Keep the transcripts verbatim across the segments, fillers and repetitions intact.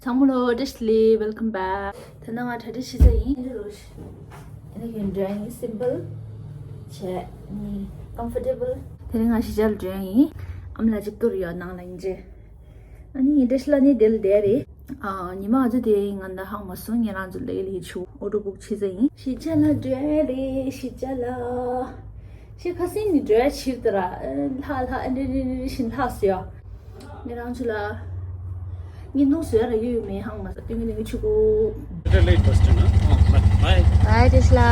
ཚང་མ་ལོ་བཀྲ་ཤིས་བདེ་ལེགས། Welcome back. ད་ནང་ང་གྲ་སྒྲིག་བྱེད་ས་ཡིན། འདི་རུ་ཤི། ཨ་ནི་ཡོན་ཌི་ཡ་ཡིན། སིམ་པལ་བྱས་ནི་ཀམ་ཕོར་ཊེ་བལ། དེ་རིང་ང་གཞིས་ཆགས་ལ་འགྲོ་ཡ་ཡིན། ཨ་མ་ལགས་ཅིག་ཏུ་རུ་ཡོད་ནང་ལ་ཡིན་རྗེས། ཨ་ནི་བཀྲ་ཤིས་ལགས་ནི་དེ་ལ་བསྡད་རེད། ཨ། ཉི་མ་ང་ཚོ་དེ་ང་འདྲ་ཧང་མ་སོང་། ངེད་རང་ཚོ་ལེ་ལེ་ཆུ་ཨོ་ཊོ་བུག་བྱེད་ས་ཡིན། གཞིས་ཆགས་ལ་འགྲོ་ཡ་རེད། གཞིས་ཆགས་ལ། ཤི་ཁ་སང་ནི་འགྲོ་ཡ་ཕྱིར་དུ་ར། ལྷག་ལྷག་ཨ་འདྲ་འདྲ་འདྲ་བཞིན་ལྷག་སོང་ཡ། ངེད་རང་ཚོ་ལ་བརྙན་ཐུང་བཟོ་ཡ་ར་ཡོད་ཡོད་མེད་ཧང་མ་སོང་། སྟོན་གི་སྟོན་གི་ཆུ་གུ། Better late bus to, no? Oh, but bye. Bye, Tesla.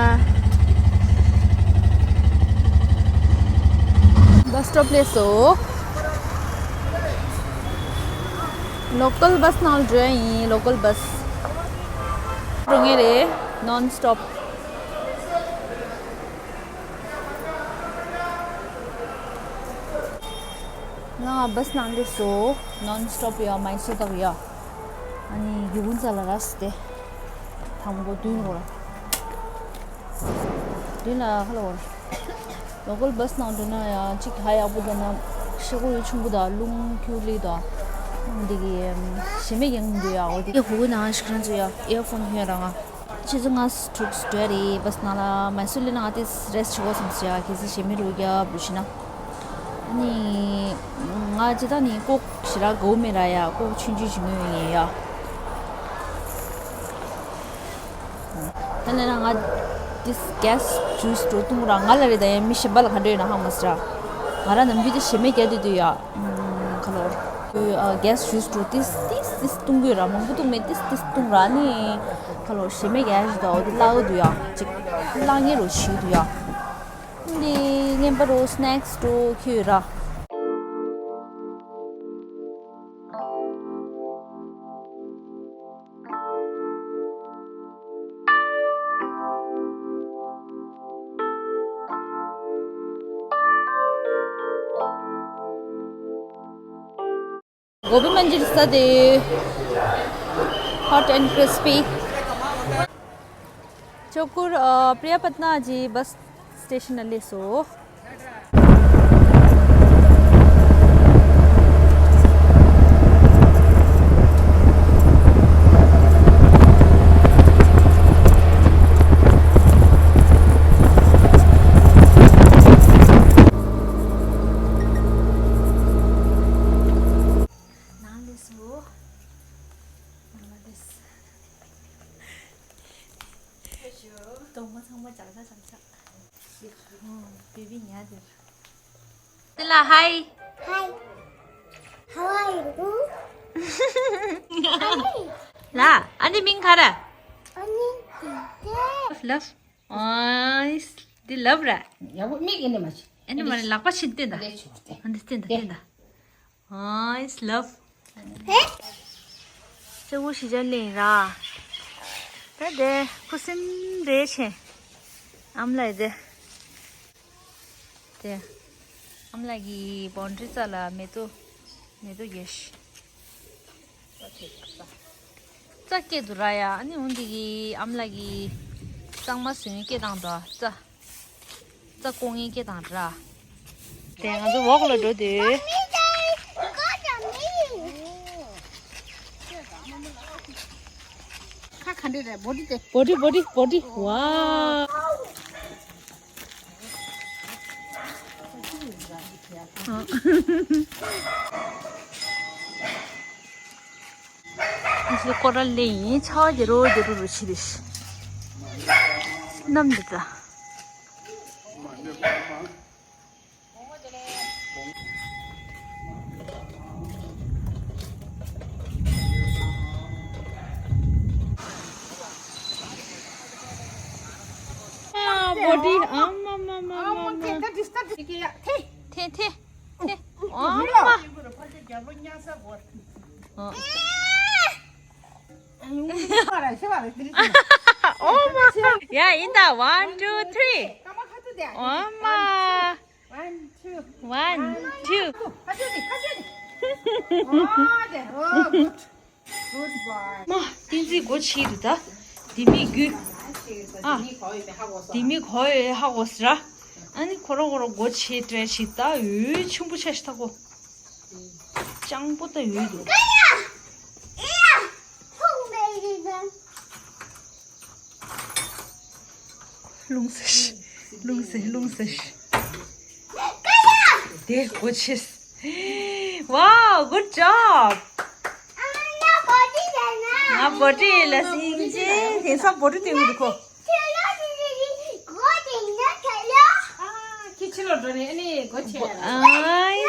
Bus stop སླེབས་སོང་། Local bus ནང་འགྲོ་ཡ་ཡིན། Local bus འགྲོ་ངེས་རེད། Non stop། ང་བྷས་ནང་སླེབས་སོང་། Non stop ཡ། མའི་སོར་དག་ཡ། ཨ་ནི་སྒེའུ་ཁུང་རྩ་ལ་ར་སི་ཏེ། དང་པོ་མདུན་ལ་འོར། མདུན་ལ་ཁ་ལ་འོར། Local bus ནང་འགྲོ་ན་ཡ་གཅིག་ཧ་ཡག་པོ་དང་ན་ཤེལ་སྒོ་ཡོད་ཆུང་པོ་དང་རླུང་ཁྱུག་ལི་དང་། འདི་གི་ཞེ་མེད་ཀྱང་འདུག་ཡ། འོ་དེ་ཧུ་གུ་ནང་ཤི་ཁན་ཚོ་ཡ་ཨེར་ཕོན་ཧུ་ཡ་རང་ང་། ཆུ་ཚོད་ལྔ་དྲུག་འགྲོ་རེད། བྷས་ནང་ལ་མའི་སོར་ལ་ང་ཏིས་རེ་སི་ཊི་བྱེད་དགོས་བསམ་སོང་ཡ། གལ་སྲིད་ཞེ་མེད་རུ་རྒྱབ་རུ་ཤི་ན། ཨ་ནི་ང་ཇི་ལྟར་ནི་ལྐོག་ཞེ་དྲག་དགའ་བོ་མེད་ར་ཡ། ལྐོག་ཆུང་ཆུང་ཞིག་ངུས་ཡིན་ཡ། ད་ནི་ང་ཏིས་གྷེ་སི་ཇུས་འགྲོ་བཏུང་ར། ང་ལ་རེད་ད་ཡ། མི་གཞན་པ་ལ་ག་འདྲ་ཡོད་ན་ཧ་མ་སི་ར། ང་ར་ནམ་རྒྱུན་དེ་ཞེ་མེད་རྒྱག་དུས་དུས་ཡ། ཁ་ལོར། གྷེ་སི་ཇུས་འགྲོ་ཏིས་ཏིས་ཏིས་བཏུང་གི་ར། མང་པོ་བཏུང་མེད། ཏིས་ཏིས་བཏུང་ར་ནི། ཁ་ལོར་ཞེ་མེད་རྒྱག་ཞིག་དང་འོ་དེ་བརླག་གི་འདུག་ཡ། ཅིག་བརླག་ངེས་རུ་ཞིག་འདུག་ཡ། འདི་ངན་པ་རུ་སི་ནེག་སི་འགྲོ་ཁྱོད་ར། Gobi manchuri sade, hot and crispy. Chokur, uh, Priyapatna ji bus station a leso. ནང་ལས་སུ། ནང་ལས། གདོང་པ་ཚང་མ་ལྕགས་ལྕགས་ལྕགས་ལྕགས། བི་བི་ཉལ་དེར། དེ་ལ་ཧའི། Hi. How are you? ལ། ཨ་ནི་མིང་ག་རེ། ཨ་ནི། Love. ཨ་འདི་ལབ་ར། ཡག་པོ་མིག་ཨེ་ནི་མ་ཕྱེ། ཨེ་ནི་མ་རེད། ལག་པ་ཕྱིན་ཏེ་འདའ། འདི་ཆུ་སྟེ། ཨ་འདི་སྟེ་འདའ་སྟེ་འདའ། ཨ་ལབ། ཧེ། ཙེ་བོ་ཞི་ཅན་ལེན་ར། ད་དེ་ཁུ་སིམ་རེ་ཆེ། ཨམ་ལ་དེ། དེ། ཨམ་ལ་གི་བོན་ཌི་རི་རྩ་ལ་མེ་ཏོག་མེ་ཏོག་རྒྱས། རྩྭ་སྐྱེས་འདུག་ར་ཡ། ཨ་ནི་འོན་ཏེ་གི་ཨམ་ལ་གི་གཙང་མ་བཟོས་ནས་སྐྱེས་བཏང་འདུག་རྩྭ། རྩྭ་བརྐོ་མཁན་སྐྱེས་བཏང་ར། དེ་ང་ཚོ་ཝོག་ལ་འགྲོ་དུས། ཁ་ག་འདྲ་རེད། བོ་ཌི་དེ། བོ་ཌི་བོ་ཌི་བོ་ཌི། ཝའོ། ཨ་ཅེ་ཀོ་ར་ལེ་ཡིན། ཆ་བ་རྒྱ་རོ་རྒྱ་རོ་རུ་ཆི་རེ་ཤི། ནམ་འདི་ད། ཨ་བོ་ཌི། ཨ་མ་མ་མ་མ་མ། ཐེ་ཐེ་ཐེ། ཨ་མ། ཨ་མ། ཡ་ཡིན་ད། One, two, three. ཨ་མ། One, two. One, two. ཁ་ཆེ་ནི། ཁ་ཆེ་ནི། ཨོ་དེ། ཨོ་གུཌ། གུཌ་བྷོའི། མ། བསྟན་འཛིན་སྒོ་ཕྱེ་འདུག་ད། དེ་མིག་རྒྱུ། ཨ། དེ་མིག་གོ་ཡོད་ཧ་གོ་སི་ར། ཨ་ནི་ཁོ་ར་ཁོ་ར་སྒོ་ཕྱེ་དྲན་ཞིག་ད། འོད་ཆུང་པོ་ཆ་ཞིག་ད་གོ། སྤྱང་པོ་ད་འོད་འདུག་རླུང་ཟེར་ཤི། རླུང་ཟེར་རླུང་ཟེར་ཤི། དེ་གོ་ཆེས། Wow, good job. ང་བོ་ཊི་ལ་སིང་ཅེ་དེང་སང་བོ་ཊི་སྟོན་གི་འདུག་གོ། ཁྱི་ཕྱི་ལོགས་འགྲོ་ནས་ཨ་ནི་སྒོ་ཕྱེ་ཡ་ལ། ཨའི།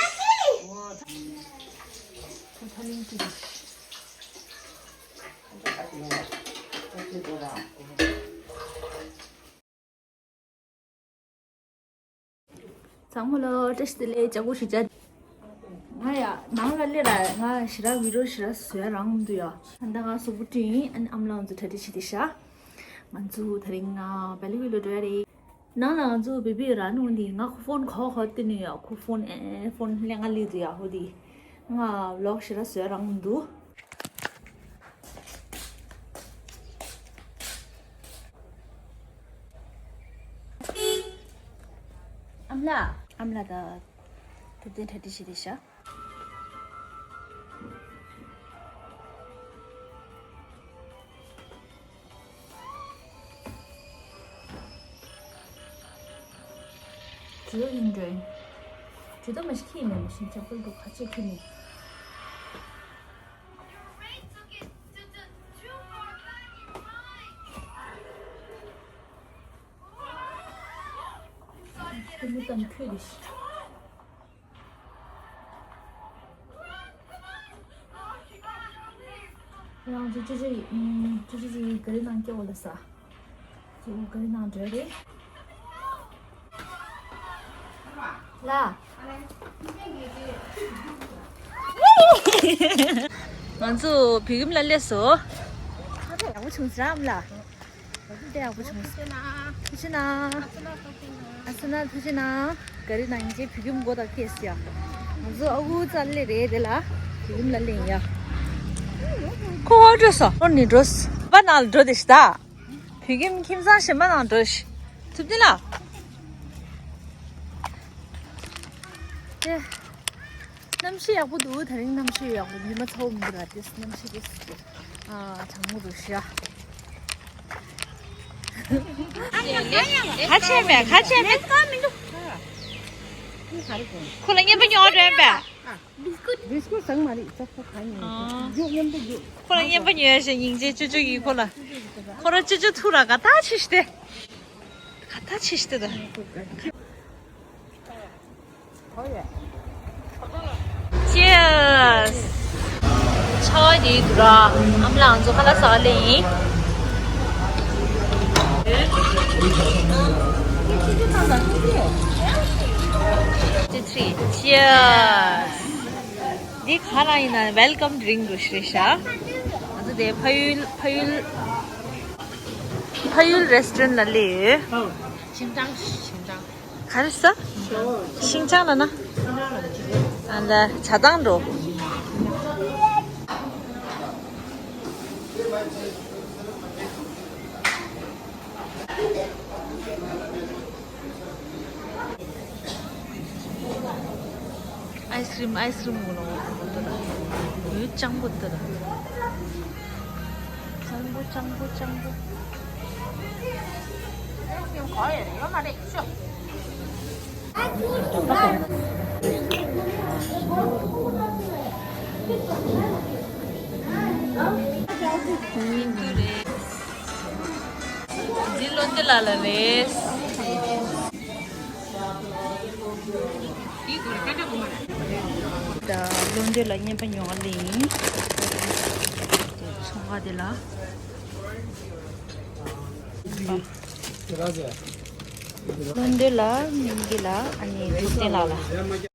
ཚང་མ་ལ་བཀྲ་ཤིས་བདེ་ལེགས། ལྕགས་པོ་ཞིག་བྱ། ང་ཡ་ནང་ལ་སླེབས་ར། ང་ཞེ་དྲག་བི་ཌི་ཡོ་ཞེ་དྲག་བཟོ་ཡ་རང་མི་འདུག་ཡ། ཨ་ད་ང་གཟུགས་པོ་བཀྲུས་ཡིན། ཨ་ནི་ཨ་མ་ལགས་ང་ཚོ་གྲ་སྒྲིག་བྱེད་དེ་ཤག་ང་ཚོ་དེ་རིང་ང་བེ་ལི་ཝི་ལ་འགྲོ་ཡ་རེད། ནང་ལ་ང་ཚོ་བི་བི་ར་ནུ་འདི་ང་ཁོ་ཕོན་གོ་གོ་བསྟན་ནས་ཡ། ཁོ་ཕོན་ཨེ་ཕོན་ལེན་ག་ལི་འདུག་ཡ། ཧོ་འདི་ང་ཝི་ལོག་ཞེ་དྲག་བཟོ་ཡ་རང་མི་འདུག་ཨ་མ་ལགས། ཨ་མ་ལགས་ད་ཐུབ་བསྟན་གྲ་སྒྲིག་བྱེད་དེ་ཤག་ཇུས་ཡིན་འགྲོ། ཇུས་ཏོ་མ་ཤི་ཁྱི་མེད་མ་ཤི་ཆག་པོ་འདུག་ཁ་ཆེ་ཁྱི་མེད། ཁྱི་མི་ཙམ་ཁྱོད་ལས་ཤི། རང་ཚོ་ཅི་ཅི་ཡི་ཨུམ་ཅི་ཅི་ཅི་ཡི་ག་རི་ནང་སྐྱེ་བ་ལ་ས། ཅི་ག་རི་ནང་འགྲོ་རེད། ལ། ང་ཚོ་བོད་ཁྱིམ་ལ་སླེབས་སོང་། ཡག་པོ་བྱུང་ཟེར་ཨ་མ་ལགས། དེ་ཡག་པོ་བྱུང་སོང་། ཐུགས་རྗེ་གནང་། ཨ་སུ་ན་ཐུགས་རྗེ་གནང་། ག་རི་ནང་ཡིན་ཅེ་བོད་ཁྱིམ་སྒོ་དང་ཁེས་ཡ། ང་ཚོ་ཨ་ཁུ་ཙ་ལེ་རེད་དེ་ལ། བོད་ཁྱིམ་ལ་ལེན་ཡ། ཁོ་བ་འགྲོ་སོ། ཨོ་ནི་འགྲོ་སོ། པ་ནང་ལ་འགྲོ་དེ་ཤི་ད། བོད་ཁྱིམ་ཁྱིམ་ཚང་གཞན་པ་ནང་འགྲོ་ཤི། ཐུབ་བསྟན་ལགས། ཨེ། གནམ་གཤིས་ཡག་པོ་འདུག་དེ་རིང་གནམ་གཤིས་ཡག་པོ་འདུག་ཉི་མ་ཚ་བོ་མི་འདུག་ར། དེ་གནམ་གཤིས་དེ་ཨ་གྲང་མོ་འདུག་ཤི་ཡ། ཁ་ཆེ་མེད་ཁ་ཆེ་མེད། ཁོ་ལ་རྔན་པ་ཉོ་དྲན་པས། བི་སི་ཀུ་བཟང་མ་རེད། ཙག་ཙག་གང་ཡིན། ཨ། རྒྱུག་མཉམ་དུ་རྒྱུག་ཁོ་ལ་རྔན་པ་ཉོས་ཤིག་སྙིང་རྗེ། ཅོ་ཅོ་གིས་ཁོ་ལ། ཁོ་ར་ཅོ་ཅོ་ཐུག་ར་ག་ད་ཆི་ཤི་སྟེ། ག་ད་ཆི་ཤི་སྟེ་ད། Cheers. ཆར་པ་དེའི་དུས་ར་ཨ་མ་ལགས་ང་ཚོ་ཁ་ལག་ཟ་ག་སླེབས་ཡིན། Two, three, cheers. འདི་ག་རང་ཡིན་ན་welcome drink འདྲ་ཞིག་རེད་ཤག་ང་ཚོ་དེ་ཕ་ཡུལ་ཕ་ཡུལ་ཕ་ཡུལ་restaurant ལ་སླེབས་ཡོད། ཤིང་ཀྲང་ཤིང་ཀྲང་། ག་རེ་ཟ། ཤིང་ཅང་ལ་ན། ཨ་ལ་ཇ་དང་འགྲོ། ཨའི་སི་ཀྲིམ་ཨའི་སི་ཀྲིམ་གོ་ལོ་འོ་ཏོ་ལ། འོད་ཅང་པོ་ཏོ་ལ། ཅང་པོ་ཅང་པོ་ཅང་པོ། ཨའི་སི་ཀྲིམ་གོ་ཡོད་ཡོད་མ་རེད་ཤོ། འདི་བློ་འདི་ལ་ལ་རེད། ད་བློ་འདི་ལ་རྔན་པ་ཉོ་བ་ལེན། ཚོང་ཁང་འདི་ལ། བློ་འདི་ལ་སྙིང་རྗེ་ལ་ཨ་ནི་ཐུབ་བསྟན་ལགས་ལ།